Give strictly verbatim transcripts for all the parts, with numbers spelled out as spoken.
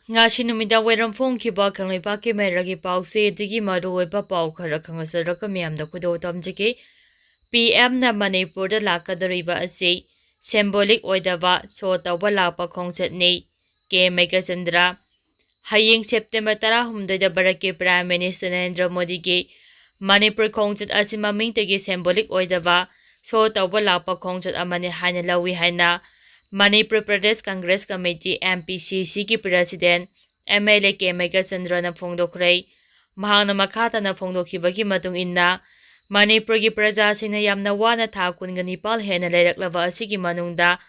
ꯉꯁꯤ ꯅꯨꯃꯤꯗꯥꯡ ꯋꯥꯏꯔꯝ ꯐꯣꯡꯈꯤꯕ ꯀꯪꯂꯩꯄꯥꯛꯀꯤ ꯃꯩꯔꯥꯒꯤ ꯄꯥꯎꯆꯦꯗꯒꯤ ꯃꯔꯨꯑꯣꯏꯕ ꯄꯥꯎ ꯈꯔ ꯈꯪꯍꯟꯖꯔꯒ ꯃꯤꯌꯥꯝꯗ ꯈꯨꯗꯣꯜ ꯇꯝꯖꯒꯦ꯫ ꯄꯤ ꯑꯦꯝꯅ ꯃꯅꯤꯄꯨꯔꯗ ꯂꯥꯛꯀꯗꯧꯔꯤꯕ ꯑꯁꯤ symbolic ꯑꯣꯏꯗꯕ show ꯇꯧꯕ ꯂꯥꯛꯄ ꯈꯣꯡꯆꯠꯅꯤ꯫ ꯀꯦ ꯃꯩꯀꯆꯟꯗ꯭ꯔ꯫ ꯍꯌꯦꯡ ꯁꯦꯞꯇꯦꯝꯕꯔ ꯇꯔꯥꯍꯨꯝꯗꯣꯏꯗ ꯚꯥꯔꯠꯀꯤ Prime Minister ꯅꯔꯦꯟꯗ꯭ꯔ ꯃꯣꯗꯤꯒꯤ ꯃꯅꯤꯄꯨꯔ ꯈꯣꯡꯆꯠ ꯑꯁꯤ ꯃꯃꯤꯡꯇꯒꯤ symbolic ꯑꯣꯏꯗꯕ show ꯇꯧꯕ ꯂꯥꯛꯄ ꯈꯣꯡꯆꯠ ꯑꯃꯅꯤ ꯍꯥꯏꯅ ꯂꯧꯏ ꯍꯥꯏꯅ Manipur Pradesh Congress committee, M P C C ꯒꯤ President, M L A ꯀꯦ ꯃꯩꯀꯆꯟꯗ꯭ꯔꯅ ꯐꯣꯡꯗꯣꯛꯈ꯭ꯔꯦ꯫ ꯃꯍꯥꯛꯅ ꯃꯈꯥ ꯇꯥꯅ ꯐꯣꯡꯗꯣꯛꯈꯤꯕꯒꯤ ꯃꯇꯨꯡ ꯏꯟꯅ, ꯃꯅꯤꯄꯨꯔꯒꯤ ꯄ꯭ꯔꯖꯥꯁꯤꯡꯅ ꯌꯥꯝꯅ ꯋꯥꯅ ꯊꯥ ꯀꯨꯟꯒ ꯅꯤꯄꯥꯜ ꯍꯦꯟꯅ ꯂꯩꯔꯛꯂꯕ ꯑꯁꯤꯒꯤ ꯃꯅꯨꯡꯗ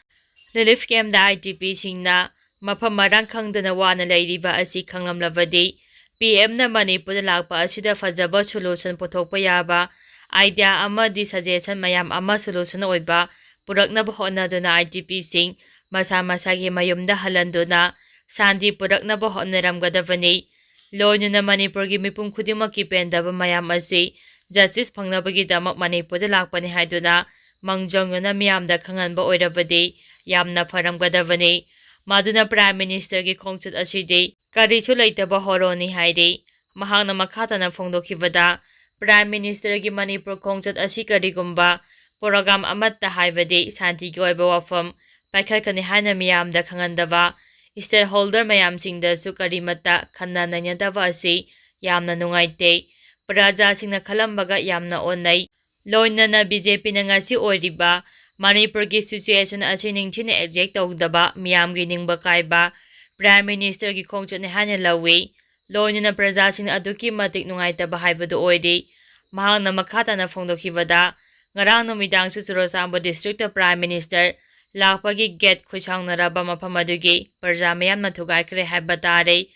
relief camp the I D P ꯁꯤꯡꯅ ꯃꯐꯝ ꯃꯔꯥꯡ ꯈꯪꯗꯅ ꯋꯥꯅ ꯂꯩꯔꯤꯕ ꯑꯁꯤ ꯈꯪꯂꯝꯂꯕꯗꯤ, P M ꯅ ꯃꯅꯤꯄꯨꯔꯗ ꯂꯥꯛꯄ ꯑꯁꯤꯗ ꯐꯖꯕ solution ꯄꯨꯊꯣꯛꯄ ꯌꯥꯕ idea ꯑꯃꯗꯤ suggestion ꯃꯌꯥꯝ ꯑꯃ solution ꯑꯣꯏꯕ ꯄꯨꯔꯛꯅꯕ ꯍꯣꯠꯅꯗꯨꯅ I D P ꯁꯤꯡ ꯃꯁꯥ ꯃꯁꯥꯒꯤ ꯃꯌꯨꯝꯗ ꯍꯜꯍꯟꯗꯨꯅ ꯁꯥꯟꯇꯤ ꯄꯨꯔꯛꯅꯕ ꯍꯣꯠꯅꯔꯝꯒꯗꯕꯅꯤ꯫ ꯂꯣꯏꯅꯅ ꯃꯅꯤꯄꯨꯔꯒꯤ ꯃꯤꯄꯨꯝ ꯈꯨꯗꯤꯡꯃꯛꯀꯤ ꯄꯦꯟꯗꯕ ꯃꯌꯥꯝ ꯑꯁꯤ justice ꯐꯪꯅꯕꯒꯤꯗꯃꯛ ꯃꯅꯤꯄꯨꯔꯗ ꯂꯥꯛꯄꯅꯤ ꯍꯥꯏꯗꯨꯅ ꯃꯥꯡꯖꯧꯅꯅ ꯃꯤꯌꯥꯝꯗ ꯈꯪꯍꯟꯕ ꯑꯣꯏꯔꯕꯗꯤ ꯌꯥꯝꯅ ꯐꯔꯝꯒꯗꯕꯅꯤ꯫ ꯃꯗꯨꯅ Prime Minister ꯒꯤ ꯈꯣꯡꯆꯠ ꯑꯁꯤꯗꯤ ꯀꯔꯤꯁꯨ ꯂꯩꯇꯕ ꯍꯣꯔꯣꯅꯤ ꯍꯥꯏꯔꯤ꯫ ꯃꯍꯥꯛꯅ ꯃꯈꯥ ꯇꯥꯅ ꯐꯣꯡꯗꯣꯛꯈꯤꯕꯗ, Prime Minister ꯒꯤ ꯃꯅꯤꯄꯨꯔ ꯈꯣꯡꯆꯠ ꯑꯁꯤ ꯀꯔꯤꯒꯨꯝꯕ program ꯑꯃꯠꯇ, ꯍꯥꯏꯕꯗꯤ ꯁꯥꯟꯇꯤꯒꯤ ꯑꯣꯏꯕ ꯋꯥꯐꯝ ꯄꯥꯏꯈꯠꯀꯅꯤ ꯍꯥꯏꯅ ꯃꯤꯌꯥꯝꯗ ꯈꯪꯍꯟꯗꯕ, stakeholder ꯃꯌꯥꯝꯁꯤꯡꯗꯁꯨ ꯀꯔꯤꯃꯠꯇ ꯈꯟꯅ ꯅꯩꯅꯗꯕ ꯑꯁꯤ ꯌꯥꯝꯅ ꯅꯨꯡꯉꯥꯏꯇꯦ꯫ ꯄ꯭ꯔꯖꯥꯁꯤꯡꯅ ꯈꯜꯂꯝꯕꯒ ꯌꯥꯝꯅ ꯑꯣꯟꯅꯩ꯫ ꯂꯣꯏꯅꯅ B J P ꯅ ꯉꯁꯤ ꯑꯣꯏꯔꯤꯕ ꯃꯅꯤꯄꯨꯔꯒꯤ situation ꯑꯁꯤ ꯅꯤꯡꯊꯤꯅ adjust ꯇꯧꯗꯕ, ꯃꯤꯌꯥꯝꯒꯤ ꯅꯤꯡꯕ ꯀꯥꯏꯕ Prime Minister ꯒꯤ ꯈꯣꯡꯆꯠꯅꯤ ꯍꯥꯏꯅ ꯂꯧꯏ꯫ ꯂꯣꯏꯅꯅ ꯄ꯭ꯔꯖꯥꯁꯤꯡꯅ ꯑꯗꯨꯛꯀꯤ ꯃꯇꯤꯛ ꯅꯨꯡꯉꯥꯏꯇꯕ ꯍꯥꯏꯕꯗꯨ ꯑꯣꯏꯔꯤ꯫ ꯃꯍꯥꯛꯅ ꯃꯈꯥ ꯇꯥꯅ ꯐꯣꯡꯗꯣꯛꯈꯤꯕꯗ, ꯉꯔꯥꯡ ꯅꯨꯃꯤꯗꯥꯡꯁꯨ ꯆꯨꯔꯆꯥꯟꯄꯨꯔ district ꯇ Prime Minister ꯂꯥꯛꯄꯒꯤ gate ꯈꯨꯠꯁꯥꯎꯅꯔꯕ ꯃꯐꯝ ꯑꯗꯨꯒꯤ ꯄ꯭ꯔꯖꯥ ꯃꯌꯥꯝꯅ ꯊꯨꯒꯥꯏꯈ꯭ꯔꯦ ꯍꯥꯏꯕ ꯇꯥꯔꯦ꯫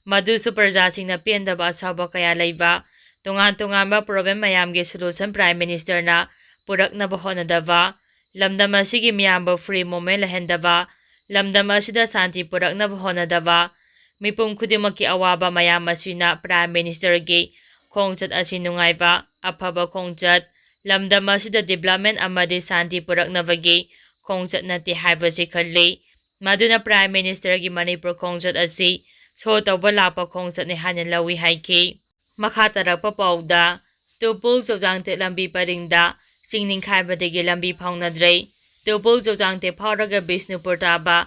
ꯃꯗꯨꯁꯨ ꯄ꯭ꯔꯖꯥꯁꯤꯡꯅ ꯄꯦꯟꯗꯕ ꯑꯁꯥꯎꯕ ꯀꯌꯥ ꯂꯩꯕ, ꯇꯣꯉꯥꯟ ꯇꯣꯉꯥꯟꯕ problem ꯃꯌꯥꯝꯒꯤ solution Prime Minister ꯅ ꯄꯨꯔꯛꯅꯕ ꯍꯣꯠꯅꯗꯕ, ꯂꯝꯗꯝ ꯑꯁꯤꯒꯤ ꯃꯤꯌꯥꯝꯕꯨ free movement ꯂꯩꯍꯟꯗꯕ, ꯂꯝꯗꯝ ꯑꯁꯤꯗ ꯁꯥꯟꯇꯤ ꯄꯨꯔꯛꯅꯕ ꯍꯣꯠꯅꯗꯕ, ꯃꯤꯄꯨꯝ ꯈꯨꯗꯤꯡꯃꯛꯀꯤ ꯑꯋꯥꯕ ꯃꯌꯥꯝ ꯑꯁꯤꯅ Prime Minister ꯒꯤ ꯈꯣꯡꯆꯠ ꯑꯁꯤ ꯅꯨꯡꯉꯥꯏꯕ, ꯑꯐꯕ ꯈꯣꯡꯆꯠ, ꯂꯝꯗꯝ ꯑꯁꯤꯗ development ꯑꯃꯗꯤ ꯁꯥꯟꯇꯤ ꯄꯨꯔꯛꯅꯕꯒꯤ ꯈꯣꯡꯆꯠ ꯅꯠꯇꯦ ꯍꯥꯏꯕꯁꯤ ꯈꯜꯂꯤ꯫ ꯃꯗꯨꯅ Prime Ministerꯒꯤ ꯃꯅꯤꯄꯨꯔ ꯈꯣꯡꯆꯠ ꯑꯁꯤ ꯁꯣ ꯇꯧꯕ ꯂꯥꯛꯄ ꯈꯣꯡꯆꯠꯅꯤ ꯍꯥꯏꯅ ꯂꯧꯏ ꯍꯥꯏꯈꯤ꯫ ꯃꯈꯥ ꯇꯥꯔꯛꯄ ꯄꯥꯎꯗ, ꯇꯨꯄꯨꯜ ꯆꯨꯔꯆꯥꯟꯗ ꯂꯝꯕꯤ ꯄꯔꯤꯡꯗ ꯆꯤꯡ ꯅꯤꯡꯈꯥꯏꯕꯗꯒꯤ ꯂꯝꯕꯤ ꯐꯥꯎꯅꯗ꯭ꯔꯦ꯫ ꯇꯨꯄꯨꯜ ꯆꯨꯔꯆꯥꯟꯗ ꯐꯥꯎꯔꯒ ꯕꯤꯁꯅꯨꯄꯨꯔ ꯇꯥꯕ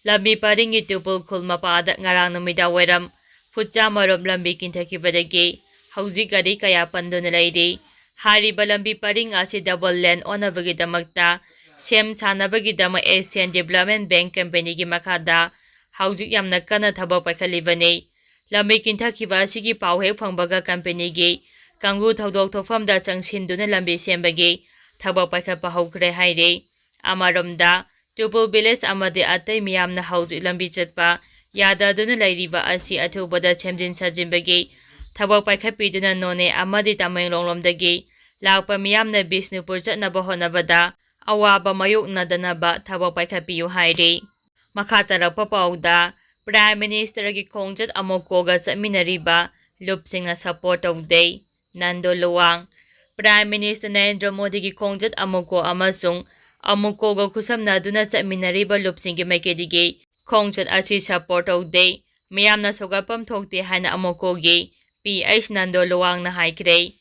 ꯂꯝꯕꯤ ꯄꯔꯤꯡꯒꯤ ꯇꯨꯄꯨꯜ ꯈꯨꯜ ꯃꯄꯥꯗ ꯉꯔꯥꯡ ꯅꯨꯃꯤꯗꯥꯡ ꯋꯥꯏꯔꯝ ꯐꯨꯠ ꯆꯥꯝꯃ ꯔꯣꯝ ꯂꯝꯕꯤ ꯀꯤꯟꯊꯈꯤꯕꯗꯒꯤ ꯍꯧꯖꯤꯛ ꯒꯥꯔꯤ ꯀꯌꯥ ꯄꯟꯗꯨꯅ ꯂꯩꯔꯤ꯫ ꯍꯥꯏꯔꯤꯕ ꯂꯝꯕꯤ ꯄꯔꯤꯡ ꯑꯁꯤ double lane ꯑꯣꯟꯅꯕꯒꯤꯗꯃꯛꯇ ꯁꯦꯝ ꯁꯥꯅꯕꯒꯤꯗꯃꯛ Asian Development Bank Companyꯒꯤ ꯃꯈꯥꯗ ꯍꯧꯖꯤꯛ ꯌꯥꯝꯅ ꯀꯟꯅ ꯊꯕꯛ ꯄꯥꯏꯈꯠꯂꯤꯕꯅꯤ꯫ ꯂꯝꯕꯤ ꯀꯤꯟꯊꯈꯤꯕ ꯑꯁꯤꯒꯤ ꯄꯥꯎ ꯍꯦꯛ ꯐꯪꯕꯒ companyꯒꯤ ꯀꯥꯡꯕꯨ ꯊꯧꯗꯣꯛ ꯊꯣꯛꯐꯝꯗ ꯆꯪꯁꯤꯟꯗꯨꯅ ꯂꯝꯕꯤ ꯁꯦꯝꯕꯒꯤ ꯊꯕꯛ ꯄꯥꯏꯈꯠꯄ ꯍꯧꯈ꯭ꯔꯦ ꯍꯥꯏꯔꯤ꯫ ꯑꯃꯔꯣꯝꯗ, ꯇꯨꯄꯨꯜ village ꯑꯃꯗꯤ ꯑꯇꯩ ꯃꯤꯌꯥꯝꯅ ꯍꯧꯖꯤꯛ ꯂꯝꯕꯤ ꯆꯠꯄ ꯌꯥꯗꯗꯨꯅ ꯂꯩꯔꯤꯕ ꯑꯁꯤ ꯑꯊꯨꯕꯗ ꯁꯦꯝꯖꯤꯟ ꯁꯥꯖꯤꯟꯕꯒꯤ ꯊꯕꯛ ꯄꯥꯏꯈꯠꯄꯤꯗꯨꯅ ꯅꯣꯅꯦ ꯑꯃꯗꯤ ꯇꯃꯦꯡꯂꯣꯡ ꯂꯣꯝꯗꯒꯤ ꯂꯥꯛꯄ ꯃꯤꯌꯥꯝꯅ ꯕꯤꯁꯅꯨꯄꯨꯔ ꯆꯠꯅꯕ ꯍꯣꯠꯅꯕꯗ ꯑꯋꯥꯕ ꯃꯥꯌꯣꯛꯅꯗꯅꯕ ꯊꯕꯛ ꯄꯥꯏꯈꯠꯄꯤꯌꯨ ꯍꯥꯏꯔꯤ꯫ ꯃꯈꯥ ꯇꯥꯔꯛꯄ ꯄꯥꯎꯗ, Prime Ministerꯒꯤ ꯈꯣꯡꯆꯠ ꯑꯃꯨꯀꯣꯒ ꯆꯠꯃꯤꯟꯅꯔꯤꯕ ꯂꯨꯞꯁꯤꯡꯅ support ꯇꯧꯗꯦ꯫ ꯅꯟꯗꯣ ꯂꯨꯋꯥꯡ꯫ Prime Minister ꯅꯔꯦꯟꯗ꯭ꯔ ꯃꯣꯗꯤꯒꯤ ꯈꯣꯡꯆꯠ ꯑꯃꯨꯀꯣ ꯑꯃꯁꯨꯡ ꯑꯃꯨꯀꯣꯒ ꯈꯨꯠꯁꯝꯅꯗꯨꯅ ꯆꯠꯃꯤꯟꯅꯔꯤꯕ ꯂꯨꯞꯁꯤꯡꯒꯤ ꯃꯥꯏꯀꯩꯗꯒꯤ ꯈꯣꯡꯆꯠ ꯑꯁꯤ support ꯇꯧꯗꯦ꯫ ꯃꯤꯌꯥꯝꯅ ꯁꯧꯒꯠꯐꯝ ꯊꯣꯛꯇꯦ ꯍꯥꯏꯅ ꯑꯃꯨꯀꯣꯒꯤ P H ꯅꯟꯗꯣ ꯂꯨꯋꯥꯡꯅ ꯍꯥꯏꯈ꯭ꯔꯦ꯫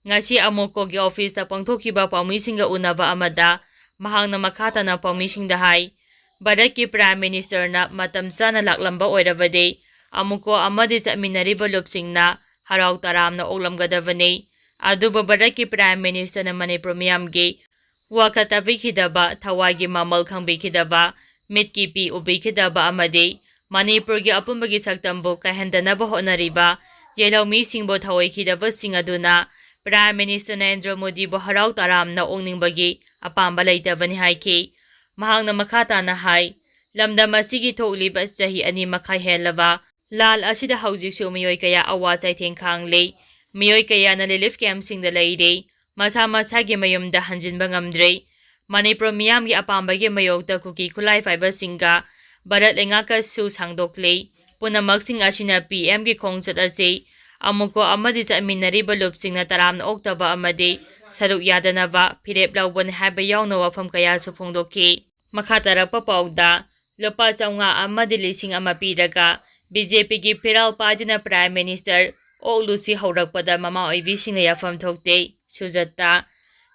ꯉꯁꯤ ꯑꯃꯨꯀꯣꯒꯤ officeꯇ ꯄꯥꯡꯊꯣꯛꯈꯤꯕ ꯄꯥꯎꯃꯤꯁꯤꯡꯒ ꯎꯅꯕ ꯑꯃꯗ ꯃꯍꯥꯛꯅ ꯃꯈꯥ ꯇꯥꯅ ꯄꯥꯎꯃꯤꯁꯤꯡꯗ ꯍꯥꯏ, ꯚꯥꯔꯠꯀꯤ Prime Ministerꯅ ꯃꯇꯝ ꯆꯥꯅ ꯂꯥꯛꯂꯝꯕ ꯑꯣꯏꯔꯕꯗꯤ ꯑꯃꯨꯀꯣ ꯑꯃꯗꯤ ꯆꯠꯃꯤꯟꯅꯔꯤꯕ ꯂꯨꯞꯁꯤꯡꯅ ꯍꯔꯥꯎ ꯇꯔꯥꯝꯅ ꯑꯣꯛꯂꯝꯒꯗꯕꯅꯤ꯫ ꯑꯗꯨꯕꯨ ꯚꯥꯔꯠꯀꯤ Prime Ministerꯅ ꯃꯅꯤꯄꯨꯔ ꯃꯤꯌꯥꯝꯒꯤ ꯋꯥꯈꯜ ꯇꯥꯕꯤꯈꯤꯗꯕ, ꯊꯋꯥꯏꯒꯤ ꯃꯃꯜ ꯈꯪꯕꯤꯈꯤꯗꯕ, ꯃꯤꯠꯀꯤ ꯄꯤ ꯎꯕꯤꯈꯤꯗꯕ ꯑꯃꯗꯤ ꯃꯅꯤꯄꯨꯔꯒꯤ ꯑꯄꯨꯟꯕꯒꯤ ꯁꯛꯇꯝꯕꯨ ꯀꯥꯏꯍꯟꯗꯅꯕ ꯍꯣꯠꯅꯔꯤꯕ ꯌꯦꯜꯍꯧꯃꯤꯁꯤꯡꯕꯨ ꯊꯑꯣꯏꯈꯤꯗꯕꯁꯤꯡ ꯑꯗꯨꯅ Prime Minister ꯅꯔꯦꯟꯗ꯭ꯔ ꯃꯣꯗꯤꯕꯨ ꯍꯔꯥꯎ ꯇꯔꯥꯝꯅ ꯑꯣꯛꯅꯤꯡꯕꯒꯤ ꯑꯄꯥꯝꯕ ꯂꯩꯇꯕꯅꯤ ꯍꯥꯏꯈꯤ꯫ ꯃꯍꯥꯛꯅ ꯃꯈꯥ ꯇꯥꯅ ꯍꯥꯏ, ꯂꯝꯗꯝ ꯑꯁꯤꯒꯤ ꯊꯣꯛꯂꯤꯕ ꯆꯍꯤ ꯑꯅꯤ ꯃꯈꯥꯏ ꯍꯦꯜꯂꯕ ꯂꯥꯜ ꯑꯁꯤꯗ ꯍꯧꯖꯤꯛꯁꯨ ꯃꯤꯑꯣꯏ ꯀꯌꯥ ꯑꯋꯥ ꯆꯩꯊꯦꯡ ꯈꯥꯡꯂꯤ꯫ ꯃꯤꯑꯣꯏ ꯀꯌꯥꯅ relief campꯁꯤꯡꯗ ꯂꯩꯔꯤ꯫ ꯃꯁꯥ ꯃꯁꯥꯒꯤ ꯃꯌꯨꯝꯗ ꯍꯟꯖꯤꯟꯕ ꯉꯝꯗ꯭ꯔꯤ꯫ ꯃꯅꯤꯄꯨꯔ ꯃꯤꯌꯥꯝꯒꯤ ꯑꯄꯥꯝꯕꯒꯤ ꯃꯥꯌꯣꯛꯇ ꯀꯨꯀꯤ ꯈꯨꯠꯂꯥꯏ ꯄꯥꯏꯕꯁꯤꯡꯒ ꯚꯥꯔꯠ ꯂꯩꯉꯥꯛꯀꯁꯨ ꯁꯥꯡꯗꯣꯛꯂꯤ꯫ ꯄꯨꯝꯅꯃꯛꯁꯤꯡ ꯑꯁꯤꯅ P Mꯒꯤ ꯈꯣꯡꯆꯠ ꯑꯁꯤ ꯑꯃꯨꯛꯀꯣ ꯑꯃꯗꯤ ꯆꯠꯃꯤꯟꯅꯔꯤꯕ ꯂꯨꯞꯁꯤꯡꯅ ꯇꯔꯥꯝꯅ ꯑꯣꯛꯇꯕ ꯑꯃꯗꯤ ꯁꯔꯨꯛ ꯌꯥꯗꯅꯕ ꯐꯤꯔꯦꯞ ꯂꯧꯕꯅꯤ ꯍꯥꯏꯕ ꯌꯥꯎꯅ ꯋꯥꯐꯝ ꯀꯌꯥꯁꯨ ꯐꯣꯡꯗꯣꯛꯈꯤ꯫ ꯃꯈꯥ ꯇꯥꯔꯛꯄ ꯄꯥꯎꯗ, ꯂꯨꯄꯥ ꯆꯥꯝꯃꯉꯥ ꯑꯃꯗꯤ ꯂꯤꯁꯤꯡ ꯑꯃ ꯄꯤꯔꯒ ꯕꯤ ꯖꯦ ꯄꯤꯒꯤ ꯐꯤꯔꯥꯜ ꯄꯥꯏꯗꯨꯅ Prime Minister ꯑꯣꯛꯂꯨꯁꯤ ꯍꯧꯔꯛꯄꯗ ꯃꯃꯥ ꯑꯣꯏꯕꯤꯁꯤꯡꯅ ꯌꯥꯐꯝ ꯊꯣꯛꯇꯦ꯫ ꯁꯨꯖꯥꯇꯥ꯫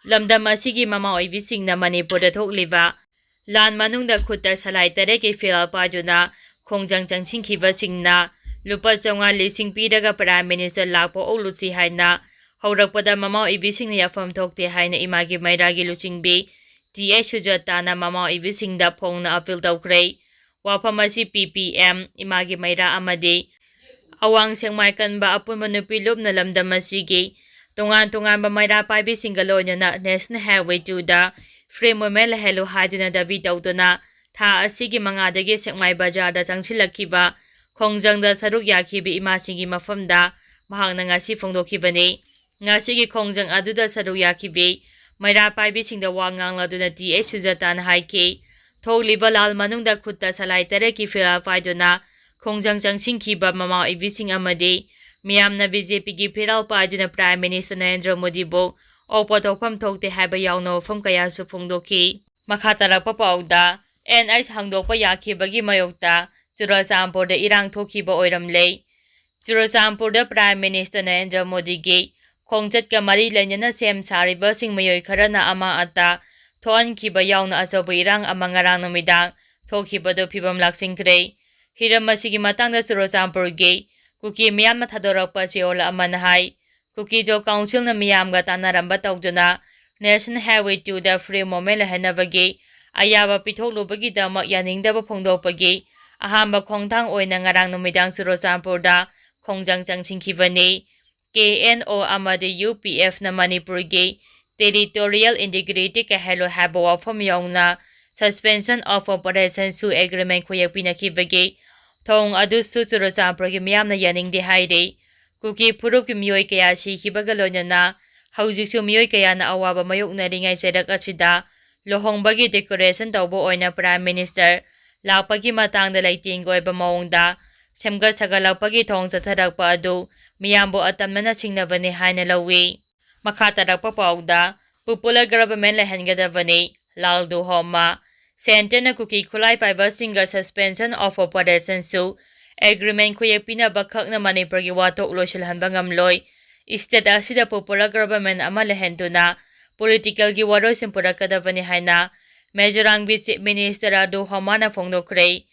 ꯂꯝꯗꯝ ꯑꯁꯤꯒꯤ ꯃꯃꯥ ꯑꯣꯏꯕꯤꯁꯤꯡꯅ ꯃꯅꯤꯄꯨꯔꯗ ꯊꯣꯛꯂꯤꯕ ꯂꯥꯟ ꯃꯅꯨꯡꯗ ꯈꯨꯠꯇ ꯁꯂꯥꯏ ꯇꯔꯦꯠꯀꯤ ꯐꯤꯔꯥꯜ ꯄꯥꯏꯗꯨꯅ ꯈꯣꯡꯖꯪ ꯆꯪꯁꯤꯟꯈꯤꯕꯁꯤꯡꯅ ꯂꯨꯄꯥ ꯆꯥꯝꯃꯉꯥ ꯂꯤꯁꯤꯡ ꯄꯤꯔꯒ Prime Minister ꯂꯥꯛꯄ ꯑꯣꯛꯂꯨꯁꯤ ꯍꯥꯏꯅ ꯍꯧꯔꯛꯄꯗ ꯃꯃꯥ ꯑꯣꯏꯕꯤꯁꯤꯡꯅ ꯌꯥꯐꯝ ꯊꯣꯛꯇꯦ ꯍꯥꯏꯅ ꯏꯃꯥꯒꯤ ꯃꯩꯔꯥꯒꯤ ꯂꯨꯆꯤꯡꯕꯤ ꯇꯤ ꯑꯩꯆ ꯁꯨꯖꯥꯇꯥꯅ ꯃꯃꯥ ꯑꯣꯏꯕꯤꯁꯤꯡꯗ ꯐꯣꯡꯅ appeal ꯇꯧꯈ꯭ꯔꯦ꯫ ꯋꯥꯐꯝ ꯑꯁꯤ ꯄꯤ ꯄꯤ ꯑꯦꯝ, ꯏꯃꯥꯒꯤ ꯃꯩꯔꯥ ꯑꯃꯗꯤ ꯑꯋꯥꯡ ꯁꯦꯛꯃꯥꯏ ꯀꯟꯕ ꯑꯄꯨꯟꯕ ꯅꯨꯄꯤ ꯂꯨꯞꯅ ꯂꯝꯗꯝ ꯑꯁꯤꯒꯤ ꯇꯣꯉꯥꯟ ꯇꯣꯉꯥꯟꯕ ꯃꯩꯔꯥ ꯄꯥꯏꯕꯤꯁꯤꯡꯒ ꯂꯣꯏꯅꯅ National Highway two ꯗ Free Movement ꯂꯩꯍꯜꯂꯨ ꯍꯥꯏꯗꯨꯅ ꯗꯥꯕꯤ ꯇꯧꯗꯨꯅ ꯊꯥ ꯑꯁꯤꯒꯤ ꯃꯉꯥꯗꯒꯤ ꯁꯦꯛꯃꯥꯏ ꯕꯖꯥꯔꯗ ꯆꯪꯁꯤꯜꯂꯛꯈꯤꯕ ꯈꯣꯡꯖꯪꯗ ꯁꯔꯨꯛ ꯌꯥꯈꯤꯕ ꯏꯃꯥꯁꯤꯡꯒꯤ ꯃꯐꯝꯗ ꯃꯍꯥꯛꯅ ꯉꯁꯤ ꯐꯣꯡꯗꯣꯛꯈꯤꯕꯅꯤ꯫ ꯉꯁꯤꯒꯤ ꯈꯣꯡꯖꯪ ꯑꯗꯨꯗ ꯁꯔꯨꯛ ꯌꯥꯈꯤꯕꯤ ꯃꯩꯔꯥ ꯄꯥꯏꯕꯤꯁꯤꯡꯗ ꯋꯥ ꯉꯥꯡꯂꯗꯨꯅ ꯇꯤ ꯑꯩꯆ ꯁꯨꯖꯥꯇꯥꯅ ꯍꯥꯏꯈꯤ, ꯊꯣꯛꯂꯤꯕ ꯂꯥꯜ ꯃꯅꯨꯡꯗ ꯈꯨꯠꯇ ꯁꯂꯥꯏ ꯇꯔꯦꯠꯀꯤ ꯐꯤꯔꯥꯜ ꯄꯥꯏꯗꯨꯅ ꯈꯣꯡꯖꯪ ꯆꯪꯁꯤꯟꯈꯤꯕ ꯃꯃꯥ ꯑꯣꯏꯕꯤꯁꯤꯡ ꯑꯃꯗꯤ ꯃꯤꯌꯥꯝꯅ ꯕꯤ ꯖꯦ ꯄꯤꯒꯤ ꯐꯤꯔꯥꯜ ꯄꯥꯏꯗꯨꯅ Prime Minister ꯅꯔꯦꯟꯗ꯭ꯔ ꯃꯣꯗꯤꯕꯨ ꯑꯣꯛꯄ ꯊꯣꯛꯐꯝ ꯊꯣꯛꯇꯦ ꯍꯥꯏꯕ ꯌꯥꯎꯅ ꯋꯥꯐꯝ ꯀꯌꯥꯁꯨ ꯐꯣꯡꯗꯣꯛꯈꯤ꯫ ꯃꯈꯥ ꯇꯥꯔꯛꯄ ꯄꯥꯎꯗ, ꯑꯦꯟ ꯑꯩꯆ ꯍꯥꯡꯗꯣꯛꯄ ꯌꯥꯈꯤꯕꯒꯤ ꯃꯥꯌꯣꯛꯇ ꯆꯨꯔꯆꯥꯟꯄꯨꯔꯗ ꯏꯔꯥꯡ ꯊꯣꯛꯈꯤꯕ ꯑꯣꯏꯔꯝꯂꯦ꯫ ꯆꯨꯔꯆꯥꯟꯄꯨꯔꯗ Prime Minister ꯅꯔꯦꯟꯗ꯭ꯔ ꯃꯣꯗꯤꯒꯤ ꯈꯣꯡꯆꯠꯀ ꯃꯔꯤ ꯂꯩꯅꯅ ꯁꯦꯝ ꯁꯥꯔꯤꯕꯁꯤꯡ ꯃꯤꯑꯣꯏ ꯈꯔꯅ ꯑꯃ ꯑꯇ ꯊꯣꯛꯍꯟꯈꯤꯕ ꯌꯥꯎꯅ ꯑꯆꯧꯕ ꯏꯔꯥꯡ ꯑꯃ ꯉꯔꯥꯡ ꯅꯨꯃꯤꯗꯥꯡ ꯊꯣꯛꯈꯤꯕꯗꯨ ꯐꯤꯕꯝ ꯂꯥꯛꯁꯤꯟꯈ꯭ꯔꯦ꯫ ꯍꯤꯔꯝ ꯑꯁꯤꯒꯤ ꯃꯇꯥꯡꯗ ꯆꯨꯔꯆꯥꯟꯄꯨꯔꯒꯤ ꯀꯨꯀꯤ ꯃꯤꯌꯥꯝꯅ ꯊꯥꯗꯣꯔꯛꯄ ꯆꯦꯔꯣꯜ ꯑꯃꯅ ꯍꯥꯏ, ꯀꯨꯀꯤ ꯖꯣ ꯀꯥꯎꯟꯁꯤꯜꯅ ꯃꯤꯌꯥꯝꯒ ꯇꯥꯟꯅꯔꯝꯕ ꯇꯧꯗꯨꯅ National Highway two ꯗ Free Movement ꯂꯩꯍꯟꯅꯕꯒꯤ ꯑꯌꯥꯕ ꯄꯤꯊꯣꯛꯂꯨꯕꯒꯤꯗꯃꯛ ꯌꯥꯅꯤꯡꯗꯕ ꯐꯣꯡꯗꯣꯛꯄꯒꯤ ꯑꯍꯥꯟꯕ ꯈꯣꯡꯊꯥꯡ ꯑꯣꯏꯅ ꯉꯔꯥꯡ ꯅꯨꯃꯤꯗꯥꯡ ꯆꯨꯔꯆꯥꯟꯄꯨꯔꯗ ꯈꯣꯡꯖꯪ ꯆꯪꯁꯤꯟꯈꯤꯕꯅꯤ꯫ ꯀꯦ ꯑꯦꯟ ꯑꯣ ꯑꯃꯗꯤ ꯌꯨ ꯄꯤ ꯑꯦꯐꯅ ꯃꯅꯤꯄꯨꯔꯒꯤ territorial integrity ꯀꯥꯏꯍꯜꯂꯣꯏ ꯍꯥꯏꯕ ꯋꯥꯐꯝ ꯌꯥꯎꯅ Suspension of Operation ꯁꯨ agreement ꯈꯨꯌꯦꯛ ꯄꯤꯅꯈꯤꯕꯒꯤ ꯊꯧꯑꯣꯡ ꯑꯗꯨꯁꯨ ꯆꯨꯔꯆꯥꯟꯄꯨꯔꯒꯤ ꯃꯤꯌꯥꯝꯅ ꯌꯥꯅꯤꯡꯗꯦ ꯍꯥꯏꯔꯤ꯫ ꯀꯨꯀꯤ ꯐꯨꯔꯨꯞꯀꯤ ꯃꯤꯑꯣꯏ ꯀꯌꯥ ꯁꯤꯈꯤꯕꯒ ꯂꯣꯏꯅꯅ ꯍꯧꯖꯤꯛꯁꯨ ꯃꯤꯑꯣꯏ ꯀꯌꯥꯅ ꯑꯋꯥꯕ ꯃꯥꯌꯣꯛꯅꯔꯤꯉꯩ ꯆꯩꯔꯛ ꯑꯁꯤꯗ ꯂꯨꯍꯣꯡꯕꯒꯤ decoration ꯇꯧꯕ ꯑꯣꯏꯅ Prime Minister ꯂꯥꯛꯄꯒꯤ ꯃꯇꯥꯡꯗ ꯂꯩꯇꯦꯡꯒꯤ ꯑꯣꯏꯕ ꯃꯑꯣꯡꯗ ꯁꯦꯝꯒꯠ ꯁꯥꯒꯠꯂꯛꯄꯒꯤ ꯊꯧꯑꯣꯡ ꯆꯠꯊꯔꯛꯄ ꯑꯗꯨ ꯃꯤꯌꯥꯝꯕꯨ ꯑꯇꯝꯅꯅ ꯁꯤꯡꯅꯕꯅꯤ ꯍꯥꯏꯅ ꯂꯧꯏ꯫ ꯃꯈꯥ ꯇꯥꯔꯛꯄ ꯄꯥꯎꯗ, Popular Government ꯂꯩꯍꯟꯒꯗꯕꯅꯤ, ꯂꯥꯜ ꯗꯨꯍꯣꯃꯥ꯫ ꯁꯦꯟꯇꯔꯅ ꯀꯨꯀꯤ ꯈꯨꯠꯂꯥꯏ ꯄꯥꯏꯕꯁꯤꯡꯒ suspension of operationꯁꯨ agreement ꯈꯨꯌꯦꯛ ꯄꯤꯅꯕ ꯈꯛꯅ ꯃꯅꯤꯄꯨꯔꯒꯤ ꯋꯥꯊꯣꯛ ꯂꯣꯏꯁꯤꯜꯍꯟꯕ ꯉꯝꯂꯣꯏ꯫ State ꯑꯁꯤꯗ popular government ꯑꯃ ꯂꯩꯍꯟꯗꯨꯅ political ꯒꯤ ꯋꯥꯔꯣꯏꯁꯤꯟ ꯄꯨꯔꯛꯀꯗꯕꯅꯤ ꯍꯥꯏꯅ ꯃꯤꯖꯣꯔꯥꯝꯒꯤ Chief Minister ꯑꯗꯨ ꯍꯣꯃꯥꯅ ꯐꯣꯡꯗꯣꯛꯈ꯭ꯔꯦ꯫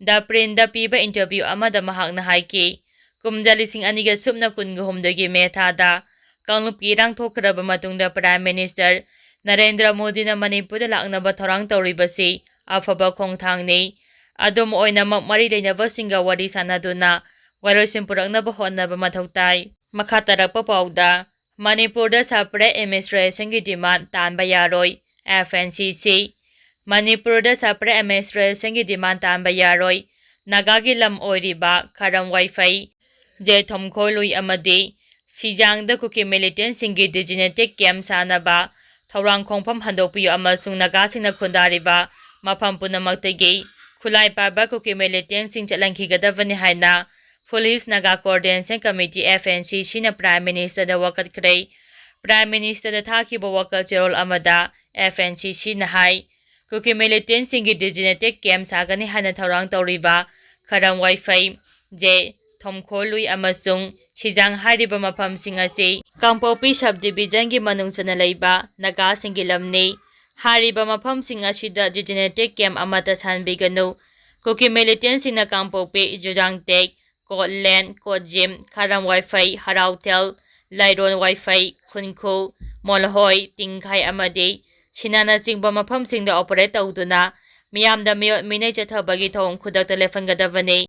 The Print ꯗ ꯄꯤꯕ interview ꯑꯃꯗ ꯃꯍꯥꯛꯅ ꯍꯥꯏꯈꯤ, ꯀꯨꯝꯖꯥ ꯂꯤꯁꯤꯡ ꯑꯅꯤꯒ ꯁꯨꯞꯅ ꯀꯨꯟꯒ ꯍꯨꯝꯗꯣꯏꯒꯤ ꯃꯦ ꯊꯥꯗ ꯀꯥꯡꯂꯨꯞꯀꯤ ꯏꯔꯥꯡ ꯊꯣꯛꯈ꯭ꯔꯕ ꯃꯇꯨꯡꯗ Prime Minister ꯅꯔꯦꯟꯗ꯭ꯔ ꯃꯣꯗꯤꯅ ꯃꯅꯤꯄꯨꯔꯗ ꯂꯥꯛꯅꯕ ꯊꯧꯔꯥꯡ ꯇꯧꯔꯤꯕꯁꯤ ꯑꯐꯕ ꯈꯣꯡꯊꯥꯡꯅꯤ꯫ ꯑꯗꯨꯝ ꯑꯣꯏꯅꯃꯛ, ꯃꯔꯤ ꯂꯩꯅꯕꯁꯤꯡꯒ ꯋꯥꯔꯤ ꯁꯥꯟꯅꯗꯨꯅ ꯋꯥꯔꯣꯏꯁꯤꯟ ꯄꯨꯔꯛꯅꯕ ꯍꯣꯠꯅꯕ ꯃꯊꯧ ꯇꯥꯏ꯫ ꯃꯈꯥ ꯇꯥꯔꯛꯄ ꯄꯥꯎꯗ, ꯃꯅꯤꯄꯨꯔꯗ separate administration ꯒꯤ demand ꯇꯥꯟꯕ ꯌꯥꯔꯣꯏ, F N C C꯫ ꯃꯅꯤꯄꯨꯔꯗ separate administration ꯒꯤ demand ꯇꯥꯟꯕ ꯌꯥꯔꯣꯏ꯫ ꯅꯥꯒꯥꯒꯤ ꯂꯝ ꯑꯣꯏꯔꯤꯕ ꯈꯥꯔꯝ ꯋꯥꯏꯐꯩ, ꯖꯦꯊꯣꯝ ꯈꯣꯏꯂꯨꯏ ꯑꯃꯗꯤ ꯁꯤꯖꯥꯡꯗ ꯀꯨꯀꯤ militant ꯁꯤꯡꯒꯤ designated camp ꯁꯥꯅꯕ ꯊꯧꯔꯥꯡ ꯈꯣꯡꯐꯝ ꯍꯟꯗꯣꯛꯄꯤꯌꯨ ꯑꯃꯁꯨꯡ ꯅꯥꯒꯥꯁꯤꯡꯅ ꯈꯨꯟꯗꯥꯔꯤꯕ ꯃꯐꯝ ꯄꯨꯝꯅꯃꯛꯇꯒꯤ ꯈꯨꯠꯂꯥꯏ ꯄꯥꯏꯕ ꯀꯨꯀꯤ militant ꯁꯤꯡ ꯆꯠꯍꯟꯈꯤꯒꯗꯕꯅꯤ ꯍꯥꯏꯅ Police Naga Coordination Committee, F N C C ꯅ Prime Minister ꯗ ꯋꯥꯀꯠꯈ꯭ꯔꯦ꯫ Prime Minister ꯗ ꯊꯥꯈꯤꯕ ꯋꯥꯀꯠ ꯆꯦꯔꯣꯜ ꯑꯃꯗ F N C C ꯅ ꯍꯥꯏ, ꯀꯨꯀꯤ militant ꯁꯤꯡꯒꯤ designated camp ꯁꯥꯒꯅꯤ ꯍꯥꯏꯅ ꯊꯧꯔꯥꯡ ꯇꯧꯔꯤꯕ ꯈꯥꯔꯝ ꯋꯥꯏꯐꯩ, ꯖꯦꯊꯣꯝ ꯈꯣꯏꯂꯨꯏ ꯑꯃꯁꯨꯡ ꯁꯤꯖꯥꯡ ꯍꯥꯏꯔꯤꯕ ꯃꯐꯝꯁꯤꯡ ꯑꯁꯤ ꯀꯥꯡꯄꯣꯛꯄꯤ sub division ꯒꯤ ꯃꯅꯨꯡ ꯆꯟꯅ ꯂꯩꯕ ꯅꯥꯒꯥꯁꯤꯡꯒꯤ ꯂꯝꯅꯤ꯫ ꯍꯥꯏꯔꯤꯕ ꯃꯐꯝꯁꯤꯡ ꯑꯁꯤꯗ designated camp ꯑꯃꯠꯇ ꯁꯥꯍꯟꯕꯤꯒꯅꯨ꯫ ꯀꯨꯀꯤ militant ꯁꯤꯡꯅ ꯀꯥꯡꯄꯣꯛꯄꯤ, ꯖꯨꯖꯥꯡꯇꯦꯛ, ꯀꯣꯠꯂꯦꯟ, ꯀꯣꯠꯖꯤꯝ, ꯈꯥꯔꯝ ꯋꯥꯏꯐꯩ, ꯍꯔꯥꯎꯊꯦꯜ, ꯂꯥꯏꯔꯣꯟ ꯋꯥꯏꯐꯩ, ꯈꯨꯟꯈꯨ, ꯃꯣꯜꯍꯣꯏ, ꯇꯤꯡꯈꯥꯏ ꯑꯃꯗꯤ ꯁꯤꯅꯥꯅꯆꯤꯡꯕ ꯃꯐꯝꯁꯤꯡꯗ operate ꯇꯧꯗꯨꯅ ꯃꯤꯌꯥꯝꯗ ꯃꯤꯑꯣꯠ ꯃꯤꯅꯩ ꯆꯠꯊꯕꯒꯤ ꯊꯧꯑꯣꯡ ꯈꯨꯗꯛꯇ ꯂꯦꯞꯍꯟꯒꯗꯕꯅꯤ꯫